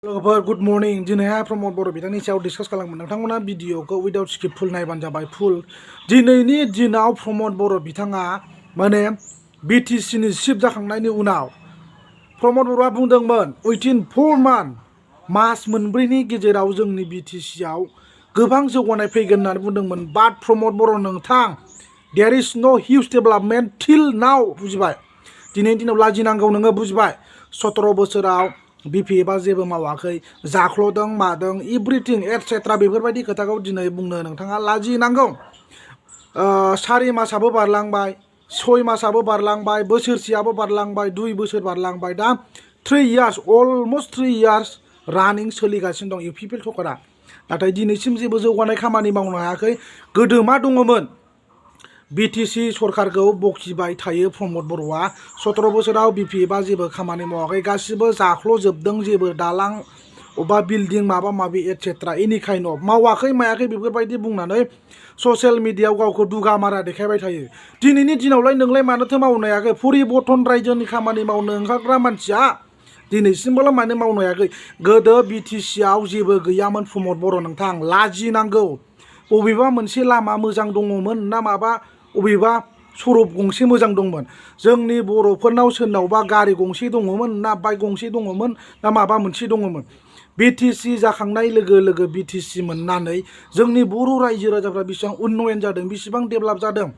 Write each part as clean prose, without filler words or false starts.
लोगोफोर good morning दिनैहाय प्रमद बर' बिथांनि सायाव डिसकास खालामगोन नोंथांमोना भिडिअखौ उइदाउट स्क्रिप्ट फुल नायबानो जाबाय फुल दिनैनि दिनाव प्रमद बर' बिथाङा माने बिटिसिनि चिफ जाखांनायनि उनाव प्रमद बर'आ बुंदोंमोन उइथिन 4 मास मोनब्रैनि गेजेराव जोंनि बिटिसिआव गोबां जौगानाय फैगोन होननानै बुंदोंमोन बाट प्रमद बर' नोंथां देयर इज नो हिउज डेभेलपमेन्ट टिल नाउ बुजिबाय दिनैनि दिनाव लाजिनांगौ नोङो बुजिबाय 17 बोसोराव BPF जेबो मावाखै जाख्ल'दों मादों एभ्रिथिं एटसेट्रा बेफोरबायदि खोथाखौ दिनै बुंनो नोंथाङा लाजिनांगौ 4 मासाबो बारलांबाय 6 मासाबो बारलांबाय बोसोरसेयाबो बारलांबाय 2 बोसोर बारलांबाय दा 3 इयार्स अलमोस्ट 3 इयार्स रानिं सोलिगासिनो दं UPPL सरकारा नाथाय दिनैसिम जेबो जौगानाय खामानि मावनो हायाखै गोदो मा दङमोन BTC सरकारखौ बखिबाय थायो प्रमद बर'आ 17 बोसोराव BPF जेबो खामानि मावाखै गासिबो जाख्ल'जोबदों जेबो दालां अबा बिल्डिं माबा माबि एटसेट्रा एनिखायनो मावाखै मायाखै बेफोरबायदि बुंनानै ससियेल मिडियायाव गावखौ दुगामारा देखायबाय थायो दिनैनि दिनावलाय नोंलाय मानोथो मावनो हायाखै परिबर्तन रायजोनि खामानि मावनो ओंखारग्रा मानसिया दिनैसिमबोल' मानो मावनो हायाखै गोदो BTCआव जेबो गैयामोन प्रमद बर' नोंथां लाजिनांगौ बबेबा मोनसे लामा मोजां दङमोन ना माबा अबेबा सरब गंसे मोजां दंमोन जोंनि बर'फोरनाव सोरनावबा गारि गंसे दङमोन ना बाइक गंसे दङमोन ना माबा मोनसे दङमोन BTC जाखांनाय लोगो लोगो BTC मोननानै जोंनि बर' रायजो राजाफ्रा बेसेबां उन्नयन जादों बेसेबां डेभेलप जादों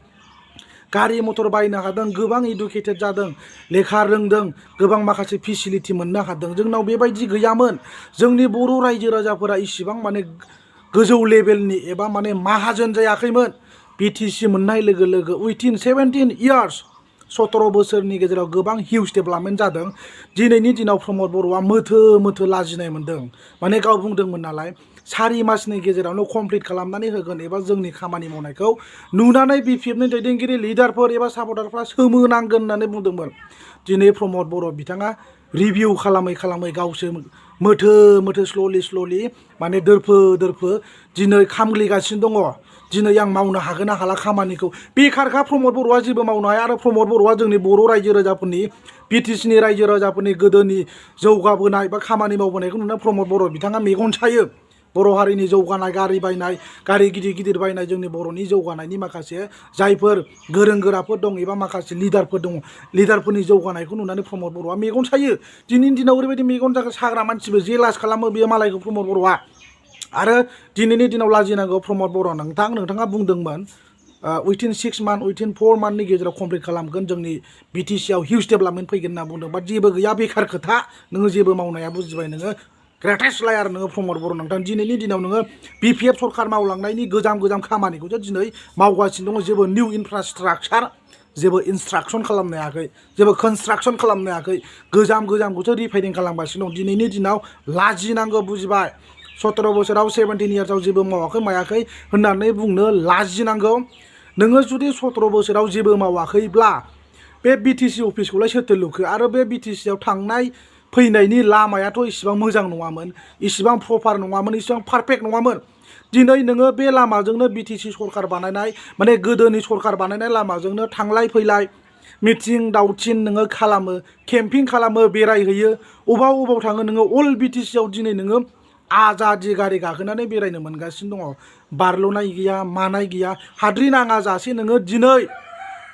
गारि मटर बायनो हादों गोबां इडुकेटेड जादों लेखा रोंदों गोबां माखासे फेसिलिटि मोननो हादों जोंनाव बेबायदि गैयामोन जोंनि बर' रायजो राजाफोरा इसिबां माने गोजौ लेभेलनि एबा माने माहाजोन जायाखैमोन BTC मोननाय लोगो लोगो उइथिन 17 इयार्स 17 बोसोरनि गेजेराव गोबां हिउज डेभेलपमेन्ट जादों दिनैनि दिनाव प्रमद बर'आ मोथो लाजिनाय मोनदों माने गाव बुंदोंमोन नालाय 4 मासनि गेजेरावनो कमप्लिट खालामनानै होगोन एबा जोंनि खामानि मावनायखौ नुनानै BPFनि दैदेनगिरि लिडारफोर एबा सापर्टारफ्रा सोमोनांगोन होननानै बुंदोंमोन दिनै प्रमद बर' बिथाङा रिभिउ खालामै गावसो मोथो स्ल'लि माने दोरफो दिनै खामग्लिगासिनो दङ दिनै आं मावनो हागोन ना हाला खामानिखौ बेखारखा प्रमद बर'आ जेबो मावनो हाया आरो प्रमद बर'आ जोंनि बर' रायजो राजाफोरनि BTCनि रायजो राजाफोरनि गोदोनि जौगाबोनाय बा खामानि मावबोनायखौ नुना प्रमद बर' बिथाङा मेगन सायो बर' हारिनि जौगानाय गारि बायनाय गारि गिदिर बायनाय जोंनि बर'नि जौगानायनि माखासे जायफोर गोरों गोराफोर दं एबा माखासे लिडारफोर दङ लिडारफोरनि जौगानायखौ नुनानै प्रमद बर'आ मेगन सायो दिनैनि दिनाव ओरैबायदि मेगन साग्रा मानसिबो जेलास खालामो बेयो मालायखौ प्रमद बर'आ आरो दिनैनि दिनाव लाजिनांगौ प्रमद बर' नोंथाङा बुंदोंमोन उइथिन 6 मान्थ उइथिन 4 मान्थनि गेजेराव कमप्लिट खालामगोन जोंनि BTCआव हिउज डेभेलपमेन्ट फैगोन होनना बुंदों बाट जेबो गैया बेखार खोथा नोङो जेबो मावनाया बुजिबाय नोङो ग्रेटेस्ट लायार नोङो प्रमद बर' नोंथां दिनैनि दिनाव नोङो BPF सरकार मावलांनायनि गोजाम खामानिखौसो दिनै मावगासिनो दङ जेबो निउ इनफ्रास्ट्राक्चार जेबो इनस्ट्राक्सन खालामनो हायाखै जेबो कनस्ट्राक्सन खालामनो हायाखै गोजामखौसो रिपेयारिं खालामगासिनो दं दिनैनि दिनाव लाजिनांगौ बुजिबाय 17 बोसोराव 17 इयार्सआव जेबो मावाखै होननानै बुंनो लाजिनांगौ नोङो जुदि 17 बोसोराव जेबो मावाखैब्ला बे BTC अफिसखौलाय सोरथो लुखो आरो बे BTCआव थांनाय फैनायनि लामायाथ' इसिबां मोजां नङामोन इसिबां प्रपार नङामोन इसिबां पारफेक्ट नङामोन दिनै नोङो बे लामाजोंनो BTC सरकार बानायनाय माने गोदोनि सरकार बानायनाय लामाजोंनो थांलाय फैलाय मिटिं दावथिं नोङो खालामो केम्पिं खालामो बेरायहैयो अबाव थाङो नोङो अल BTCआव दिनै नोङो आजादि गारि गाखोनानै बेरायनो मोनगासिनो दङ बारल'नाय गैया मानाय गैया हाद्रि नाङा जासे नोङो दिनै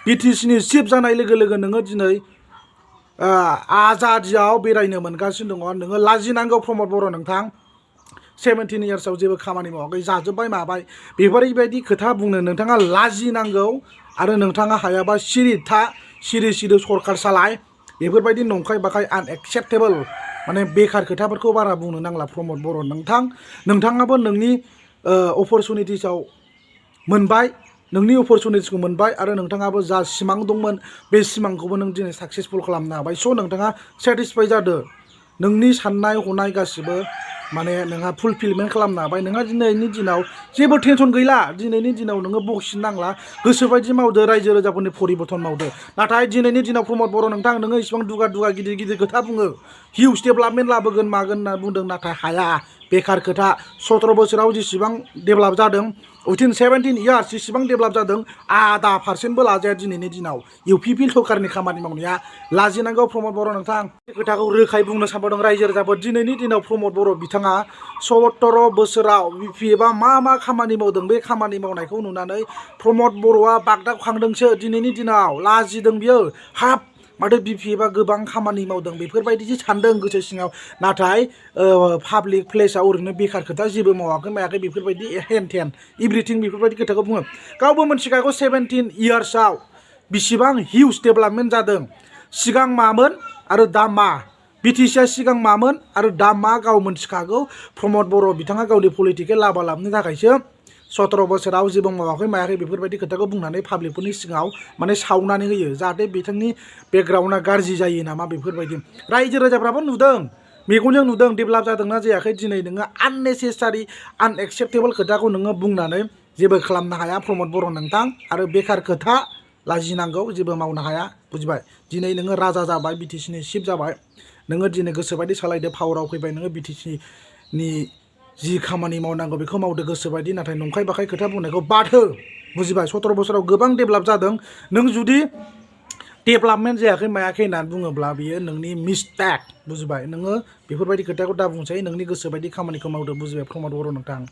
BTCनि चिफ जानाय लोगो लोगो नोङो दिनै आजादियाव बेरायनो मोनगासिनो दङ नोङो लाजिनांगौ प्रमद बर' नोंथां 17 इयार्सआव जेबो खामानि मावाखै जाजोब्बाय माबाय बेफोरबायदि खोथा बुंनो नोंथाङा लाजिनांगौ आरो नोंथाङा हायाबा सिरि सरकार सालाय बेफोरबायदि नंखाय बाखाय आनएक्सेप्टेबल माने बेखार खोथाफोरखौ बारा बुंनो नांला प्रमद बर' नोंथाङाबो नोंनि अपरचुनिटिसआव मोनबाय नोंनि अपरचुनिटिखौ मोनबाय आरो नोंथाङाबो जा सिमां दंमोन बे सिमांखौबो नों दिनै साक्सेसफुल खालामनो हाबाय स' नोंथाङा सेटिसफाइ जादो नोंनि साननाय हनाय गासिबो माने नोंहा फुलफिलमेन्ट खालामनो हाबाय नोंहा दिनैनि दिनाव जेबो टेनसन गैला दिनैनि दिनाव नोङो बखिनो नांला गोसोबायदि मावदो रायजो राजाफोरनि परिबर्तन मावदो नाथाय दिनैनि दिनाव प्रमद बर' नोंथां नोङो इसिबां दुगा गिदिर खोथा बुङो हिउज डेभेलपमेन्ट लाबोगोन मागोन होनना बुंदों नाथाय हाया बेकार खोथा 17 बोसोराव जेसेबां डेभेलप जादों उइथिन 17 इयार्स जेसेबां डेभेलप जादों आधा % लाजाया दिनैनि दिनाव UPPL सरकारनि खामानि मावनाया लाजिनांगौ प्रमद बर' नोंथां खोथाखौ रोखायै बुंनो सानबावदों रायजो राजाफोर दिनैनि दिनाव प्रमद बर' बिथाङा 17 बोसोराव BPF आ मा खामानि मावदों बे खामानि मावनायखौ नुनानै प्रमद बर'आ बागदावखांदोंसो दिनैनि दिनाव लाजिदों बियो हाब माथो BPF आ गोबां खामानि मावदों बेफोरबायदि सानदों गोसो सिङाव नाथाय पाब्लिक प्लेसआव ओरैनो बेकार खोथा जेबो मावाखै मायाखै बेफोरबायदि हेन थेन एभ्रिथिं बेफोरबायदि खोथाखौ बुङो गावबो मोनथिखागौ 17 इयार्सआव बिसिबां हिउज डेभेलपमेन्ट जादों सिगां मामोन आरो दा मा BTC आ सिगां मामोन आरो दा मा गाव मोनथिखागौ प्रमद बर' बिथाङा गावनि पलिटिकेल लाबा लाबनि थाखायसो 17 बोसोराव जेबो मावाखै मायाखै बेफोरबायदि खोथाखौ बुंनानै पाब्लिकफोरनि सिगाङाव माने सावनानै होयो जाहाथे बिथांनि बेकग्राउन्डआ गाज्रि जायो नामा बेफोरबायदि रायजो राजाफ्राबो नुदों मेगनजों नुदों डेभेलप जादोंना जायाखै दिनै नोङो आननेसेसारि आनएक्सेप्टेबल खोथाखौ नोङो बुंनानै जेबो खालामनो हाया प्रमद बर' नोंथां आरो बेकार खोथा लाजिनांगौ जेबो मावनो हाया बुजिबाय दिनै नोङो राजा जाबाय BTC नि चिफ जाबाय नोङो दिनै गोसोबायदि सालायदो पावाराव फैबाय नोङो BTC नि जि खामानि मावनांगौ बेखौ मावदो गोसोबायदि नाथाय नंखाय बाखाय खोथा बुंनायखौ बाद हो बुजिबाय 17 बोसोराव गोबां डेभेलप जादों नों जुदि डेभेलपमेन्ट जायाखै मायाखै होननानै बुङोब्ला बियो नोंनि मिस्टेक बुजिबाय नोङो बेफोरबायदि खोथाखौ दा बुंसै नोंनि गोसोबायदि खामानिखौ मावदो बुजिबाय प्रमद बर' नोंथां